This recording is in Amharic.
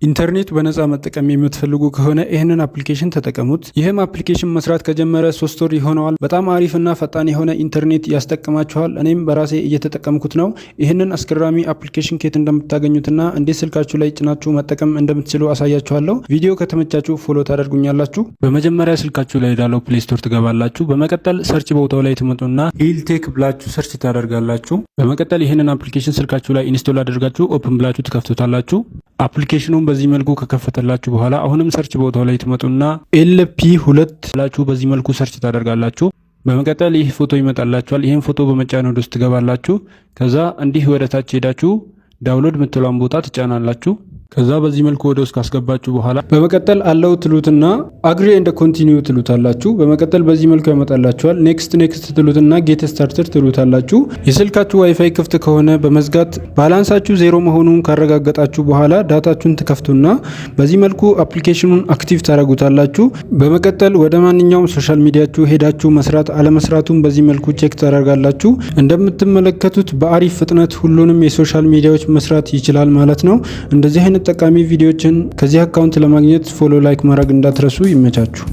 ኢንተርኔት በነፃ መጠቀም የምትፈልጉ ከሆነ ይህንን application ተጠቀሙት። ይህም application መስራት ከጀመረ 3 ወር ይሆነዋል። በጣም አሪፍና ፈጣን የሆነ ኢንተርኔት ያስጠቅማችኋል። እኔም በራሴ እየተጠቀምኩት ነው። ይህንን አስገራሚ application ከየት እንደምታገኙትና እንዴት ስልካችሁ ላይ ጭናችሁ መጠቀም እንደምትችሉ አሳያችኋለሁ። ቪዲዮ ከተመቻችሁ follow ታደርጉኛላችሁ። በመጀመሪያ ስልካችሁ ላይ ዳለው Play Store ትገባላችሁ። በመቀጠል search ቦታው ላይ ትመጡና ኢልቴክ ብላችሁ search ታደርጋላችሁ። በመቀጠል ይህንን application ስልካችሁ ላይ install አድርጋችሁ open ብላችሁ ትከፍቱታላችሁ። Application ኑን በዚህ መልኩ ከከፈተላችሁ በኋላ አሁንም search ቦታው ላይ ትመጡና LP2 ብላችሁ በዚህ መልኩ search ታደርጋላችሁ። በመቀጠል ይህ ፎቶ ይመጣላችኋል። ይህን ፎቶ በመጫን ወደ ውስጥ ትገባላችሁ። ከዛ እንዲህ ወደ ታች ሄዳችሁ download የምትለዋን ቦታ ትጫናላችሁ። ከዛ በዚህ መልኩ ወደ ውስጥ ካስገባችሁ በኋላ በመቀጠል allow ትሉትና agree and continue ትሉታላችሁ። በመቀጠል በዚህ መልኩ ያመጣላችኋል። Next next ትሉትና get started ትሉታላችሁ። የስልካችሁ ዋይፋይ ክፍት ከሆነ በመዝጋት balance ኣችሁ ዜሮ መሆኑን ካረጋገጣችሁ በኋላ data ችሁን ትከፍቱና በዚህ መልኩ application ኑን active ታደርጉታላችሁ። በመቀጠል ወደ ማንኛውም social media ችሁ ሄዳችሁ መስራት አለመስራቱን በዚህ መልኩ check ታደርጋላችሁ። እንደምትመለከቱት በአሪፍ ፍጥነት ሁሉንም የ social media ዎች መስራት ይችላል ማለት ነው። እንደዚህ አይነት ጠቃሚ ቪዲዮችን ከዚህ account ለማግኘት follow፣ like ማድረግ እንዳትረሱ። ይመቻችሁ።